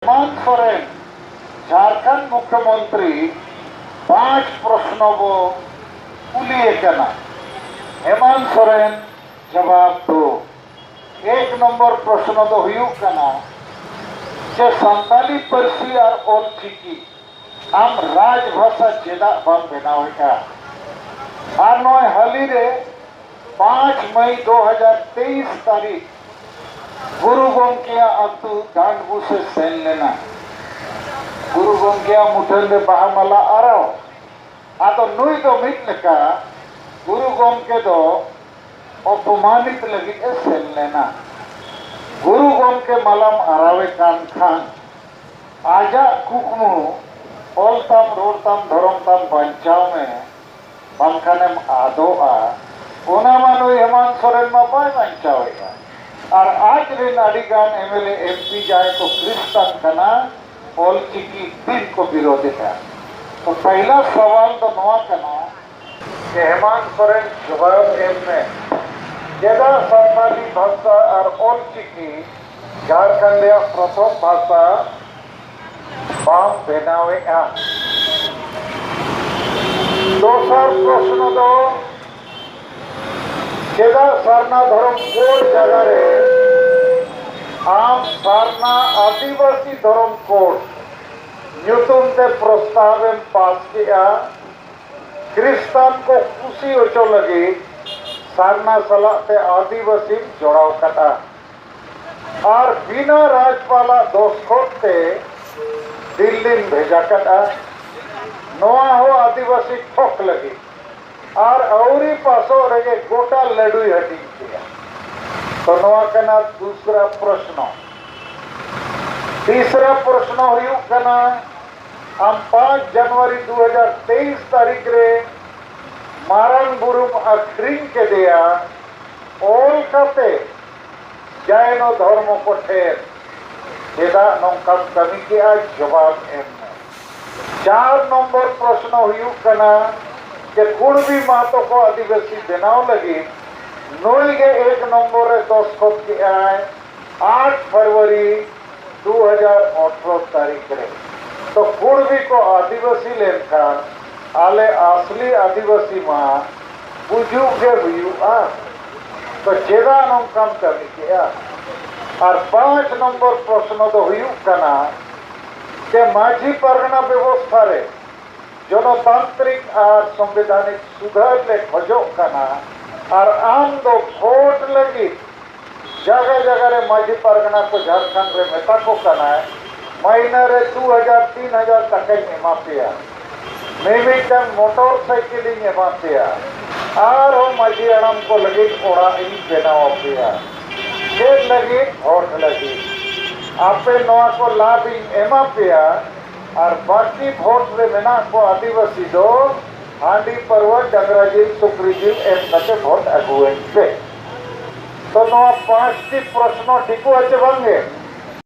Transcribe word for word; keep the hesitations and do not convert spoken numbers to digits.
ᱦᱮᱢᱟᱱᱛ ᱥᱚᱨᱮᱱ, ᱡᱷᱟᱲᱠᱷᱚᱸᱰ ᱢᱩᱠᱷᱭᱚᱢᱚᱱᱛᱨᱤ, ᱯᱟᱸᱪ ᱯᱨᱚᱥᱱᱚ ᱵᱚ ᱠᱩᱞᱤᱭᱮ ᱠᱟᱱᱟ᱾ ᱦᱮᱢᱟᱱᱛ ᱥᱚᱨᱮᱱ ᱡᱚᱵᱟᱵ ᱫᱚ᱾ ᱮᱠ ᱱᱚᱢᱵᱚᱨ ᱯᱨᱚᱥᱱᱚ ᱫᱚ ᱦᱩᱭᱩᱜ ᱠᱟᱱᱟ ᱡᱮ ᱥᱟᱱᱛᱟᱞᱤ ᱯᱟᱹᱨᱥᱤ ᱟᱨ ᱚᱞ ᱪᱤᱠᱤ ᱟᱢ ᱨᱟᱡᱽ ᱵᱷᱟᱥᱟ ᱪᱮᱫᱟᱜ ᱵᱟᱢ ᱵᱮᱱᱟᱣᱮᱫᱼᱟ? ᱟᱨ ᱱᱚᱜᱼᱚᱭ ᱦᱟᱹᱞᱤ ᱨᱮ ᱯᱟᱸᱪ ᱢᱟᱭ ᱫᱩ ᱦᱟᱡᱟᱨ ᱛᱮᱭᱤᱥ ᱛᱟᱹᱨᱤᱠᱷ ᱜᱩᱨᱩ ᱜᱚᱢᱠᱮᱭᱟᱜ ᱟᱹᱛᱩ ᱰᱟᱸᱰᱵᱩᱥ ᱮ ᱥᱮᱱ ᱞᱮᱱᱟ᱾ ᱜᱩᱨᱩ ᱜᱚᱢᱠᱮᱭᱟᱜ ᱢᱩᱴᱷᱟᱹᱱ ᱨᱮ ᱵᱟᱦᱟ ᱢᱟᱞᱟ ᱟᱨᱟᱣ᱾ ᱟᱫᱚ ᱱᱩᱭ ᱫᱚ ᱢᱤᱫ ᱞᱮᱠᱟ ᱜᱩᱨᱩ ᱜᱚᱢᱠᱮ ᱫᱚ ᱚᱯᱚᱢᱟᱱᱤᱛ ᱞᱟᱹᱜᱤᱫ ᱮ ᱥᱮᱱ ᱞᱮᱱᱟ᱾ ᱜᱩᱨᱩ ᱜᱚᱢᱠᱮ ᱢᱟᱞᱟᱢ ᱟᱨᱟᱣᱮ ᱠᱟᱱ ᱠᱷᱟᱱ ᱟᱡᱟᱜ ᱠᱩᱠᱢᱩ ᱚᱞ ᱛᱟᱢ, ᱨᱚᱲ ᱛᱟᱢ, ᱫᱷᱚᱨᱚᱢ ᱛᱟᱢ ᱵᱟᱧᱪᱟᱣ ᱢᱮ, ᱵᱟᱝᱠᱷᱟᱱᱮᱢ ᱟᱫᱚᱜᱼᱟ᱾ ᱚᱱᱟ ᱢᱟ ᱱᱩᱭ ᱦᱮᱢᱟᱱᱛ ᱥᱚᱨᱮᱱ ᱢᱟ ᱵᱟᱭ ᱵᱟᱧᱪᱟᱣᱮᱫᱼᱟ᱾ ᱟᱨ ᱟᱡ ᱨᱮᱱ ᱟᱹᱰᱤ ᱜᱟᱱ M L A, M P ᱡᱟᱦᱟᱸᱭ ᱠᱚ ᱠᱷᱨᱤᱥᱴᱟᱱ ᱠᱟᱱᱟ, ᱚᱞ ᱪᱤᱠᱤ ᱫᱤᱱ ᱠᱚ ᱵᱤᱨᱳᱫᱮᱫᱼᱟ᱾ ᱛᱚ ᱯᱟᱹᱦᱤᱞᱟ ᱥᱟᱣᱟᱞ ᱫᱚ ᱱᱚᱣᱟ ᱠᱟᱱᱟ, ᱦᱮᱢᱟᱱᱛ ᱥᱚᱨᱮᱱ ᱡᱚᱵᱟᱵ ᱮᱢ ᱢᱮ, ᱪᱮᱫᱟᱜ ᱥᱟᱱᱛᱟᱲᱤ ᱵᱷᱟᱥᱟ ᱟᱨ ᱚᱞ ᱪᱤᱠᱤ ᱡᱷᱟᱲᱠᱷᱚᱸᱰ ᱨᱮᱭᱟᱜ ᱯᱨᱚᱛᱷᱚᱢ ᱵᱷᱟᱥᱟ ᱵᱟᱢ ᱵᱮᱱᱟᱣᱮᱫᱼᱟ? ᱫᱚᱥᱟᱨ ᱯᱨᱚᱥᱱᱚ ᱫᱚ, ᱪᱮᱫᱟᱜ ᱥᱟᱨᱱᱟ ᱫᱷᱚᱨᱚᱢ ᱠᱳᱰ ᱡᱟᱭᱜᱟ ᱨᱮ ᱟᱢ ᱥᱟᱨᱱᱟ ᱟᱹᱫᱤᱵᱟᱹᱥᱤ ᱫᱷᱚᱨᱚᱢ ᱠᱳᱰ ᱧᱩᱛᱩᱢ ᱛᱮ ᱯᱨᱚᱥᱛᱟᱵ ᱮᱢ ᱯᱟᱥ ᱠᱮᱫᱼᱟ? ᱠᱷᱨᱤᱥᱴᱟᱱ ᱠᱚ ᱠᱩᱥᱤ ᱦᱚᱪᱚ ᱞᱟᱹᱜᱤᱫ ᱥᱟᱨᱱᱟ ᱥᱟᱞᱟᱜ ᱛᱮ ᱟᱹᱫᱤᱵᱟᱹᱥᱤᱢ ᱡᱚᱲᱟᱣ ᱠᱟᱫᱼᱟ᱾ ᱟᱨ ᱵᱤᱱᱟ ᱨᱟᱡᱽᱯᱟᱞᱟᱜ ᱫᱚᱥᱠᱷᱚᱛ ᱛᱮ ᱫᱤᱞᱞᱤᱢ ᱵᱷᱮᱡᱟ ᱠᱟᱫᱼᱟ᱾ ᱱᱚᱣᱟ ᱦᱚᱸ ᱟᱹᱫᱤᱵᱟᱹᱥᱤ ᱴᱷᱚᱠ ᱞᱟᱹᱜᱤᱫ᱾ ᱟᱨ ᱟᱹᱣᱨᱤ ᱯᱟᱥᱚᱜ ᱨᱮᱜᱮ ᱜᱚᱴᱟ ᱞᱟᱹᱰᱩᱭ ᱦᱟᱹᱴᱤᱧ ᱠᱮᱫᱼᱟ᱾ ᱛᱚ ᱱᱚᱣᱟ ᱠᱟᱱᱟ ᱫᱩᱥᱨᱟ ᱯᱨᱚᱥᱱᱚ᱾ ᱛᱤᱥᱨᱟ ᱯᱨᱚᱥᱱᱚ ᱦᱩᱭᱩᱜ ᱠᱟᱱᱟ, ᱟᱢ ᱯᱟᱸᱪ ᱡᱟᱱᱩᱣᱟᱨᱤ ᱫᱩ ᱦᱟᱡᱟᱨ ᱛᱮᱭᱤᱥ ᱛᱟᱹᱨᱤᱠᱷ ᱨᱮ ᱢᱟᱨᱟᱝ ᱵᱩᱨᱩᱢ ᱟᱹᱠᱷᱨᱤᱧ ᱠᱮᱫᱮᱭᱟ ᱚᱞ ᱠᱟᱛᱮ ᱡᱟᱭᱱᱚ ᱫᱷᱚᱨᱢᱚ ᱠᱚ ᱴᱷᱮᱱ᱾ ᱪᱮᱫᱟᱜ ᱱᱚᱝᱠᱟᱢ ᱠᱟᱹᱢᱤ ᱠᱮᱜᱼᱟ? ᱡᱚᱵᱟᱵ ᱮᱢ ᱢᱮ᱾ ᱪᱟᱨ ᱱᱚᱢᱵᱚᱨ ᱯᱨᱚᱥᱱᱚ ᱦᱩᱭᱩᱜ ᱠᱟᱱᱟ ᱡᱮ ᱠᱩᱲᱵᱤ ᱢᱟᱦᱟᱛᱚ ᱠᱚ ᱟᱹᱫᱤᱵᱟᱹᱥᱤ ᱵᱮᱱᱟᱣ ᱞᱟᱹᱜᱤᱫ ᱱᱩᱭ ᱜᱮ ᱮᱠ ᱱᱚᱢᱵᱚᱨ ᱨᱮ ᱫᱚᱥᱠᱷᱚᱛ ᱠᱮᱜᱼᱟᱭ ᱟᱴ ᱯᱷᱮᱵᱽᱨᱩᱣᱟᱨᱤ ᱫᱩ ᱦᱟᱡᱟᱨ ᱟᱴᱷᱨᱚ ᱛᱟᱹᱨᱤᱠᱷ ᱨᱮ᱾ ᱛᱚ ᱠᱩᱲᱵᱤ ᱠᱚ ᱟᱹᱫᱤᱵᱟᱹᱥᱤ ᱞᱮᱱᱠᱷᱟᱱ ᱟᱞᱮ ᱟᱥᱞᱤ ᱟᱹᱫᱤᱵᱟᱹᱥᱤ ᱢᱟ ᱵᱩᱡᱩᱜ ᱜᱮ ᱦᱩᱭᱩᱜᱼᱟ᱾ ᱛᱚ ᱪᱮᱫᱟᱜ ᱱᱚᱝᱠᱟᱢ ᱠᱟᱹᱢᱤ ᱠᱮᱜᱼᱟ? ᱟᱨ ᱯᱟᱸᱪ ᱱᱚᱢᱵᱚᱨ ᱯᱨᱚᱥᱱᱚ ᱫᱚ ᱦᱩᱭᱩᱜ ᱠᱟᱱᱟ ᱡᱮ ᱢᱟᱹᱡᱷᱤ ᱯᱟᱨᱜᱟᱱᱟ ᱵᱮᱵᱚᱥᱛᱷᱟ ᱨᱮ ᱡᱚᱱᱚᱛᱟᱱᱛᱨᱤᱠ ᱟᱨ ᱥᱚᱝᱵᱤᱫᱷᱟᱱᱤᱠ ᱥᱩᱫᱷᱟᱹᱨ ᱞᱮ ᱠᱷᱚᱡᱚᱜ ᱠᱟᱱᱟ, ᱟᱨ ᱟᱢ ᱫᱚ ᱵᱷᱳᱴ ᱞᱟᱹᱜᱤᱫ ᱡᱟᱭᱜᱟ ᱡᱟᱭᱜᱟ ᱨᱮ ᱢᱟᱹᱡᱷᱤ ᱯᱟᱨᱜᱟᱱᱟ ᱠᱚ ᱡᱷᱟᱲᱠᱷᱚᱸᱰ ᱨᱮ ᱢᱮᱛᱟ ᱠᱚ ᱠᱟᱱᱟᱭ, ᱢᱟᱹᱦᱱᱟᱹ ᱨᱮ ᱫᱩ ᱦᱟᱡᱟᱨ ᱛᱤᱱ ᱦᱟᱡᱟᱨ ᱴᱟᱠᱟᱧ ᱮᱢᱟ ᱯᱮᱭᱟ, ᱢᱤᱢᱤᱫᱴᱟᱝ ᱢᱚᱴᱚᱨ ᱥᱟᱭᱠᱮᱞᱤᱧ ᱮᱢᱟ ᱯᱮᱭᱟ, ᱟᱨᱦᱚᱸ ᱢᱟᱹᱡᱷᱤ ᱦᱟᱲᱟᱢ ᱠᱚ ᱞᱟᱹᱜᱤᱫ ᱚᱲᱟᱜ ᱤᱧ ᱵᱮᱱᱟᱣ ᱟᱯᱮᱭᱟ᱾ ᱪᱮᱫ ᱞᱟᱹᱜᱤᱫ? ᱵᱷᱳᱴ ᱞᱟᱹᱜᱤᱫ᱾ ᱟᱯᱮ ᱱᱚᱣᱟ ᱠᱚ ᱞᱟᱵᱷ ᱤᱧ ᱮᱢᱟ ᱯᱮᱭᱟ, ᱟᱨ ᱵᱟᱹᱠᱤ ᱵᱷᱳᱴ ᱨᱮ ᱢᱮᱱᱟᱜ ᱠᱚ ᱟᱹᱫᱤᱵᱟᱹᱥᱤ ᱫᱚ ᱦᱟᱺᱰᱤ, ᱯᱟᱹᱨᱣᱟᱹ, ᱰᱟᱝᱨᱟ ᱡᱤᱞ, ᱥᱩᱠᱨᱤ ᱡᱤᱞ ᱮᱢ ᱠᱟᱛᱮ ᱵᱷᱳᱴ ᱟᱹᱜᱩᱣᱟᱹᱧ ᱯᱮ᱾ ᱛᱚ ᱱᱚᱣᱟ ᱯᱟᱸᱪᱴᱤ ᱯᱨᱚᱥᱱᱚ ᱴᱷᱤᱠᱚᱜᱼᱟ ᱪᱮ ᱵᱟᱝ ᱜᱮ?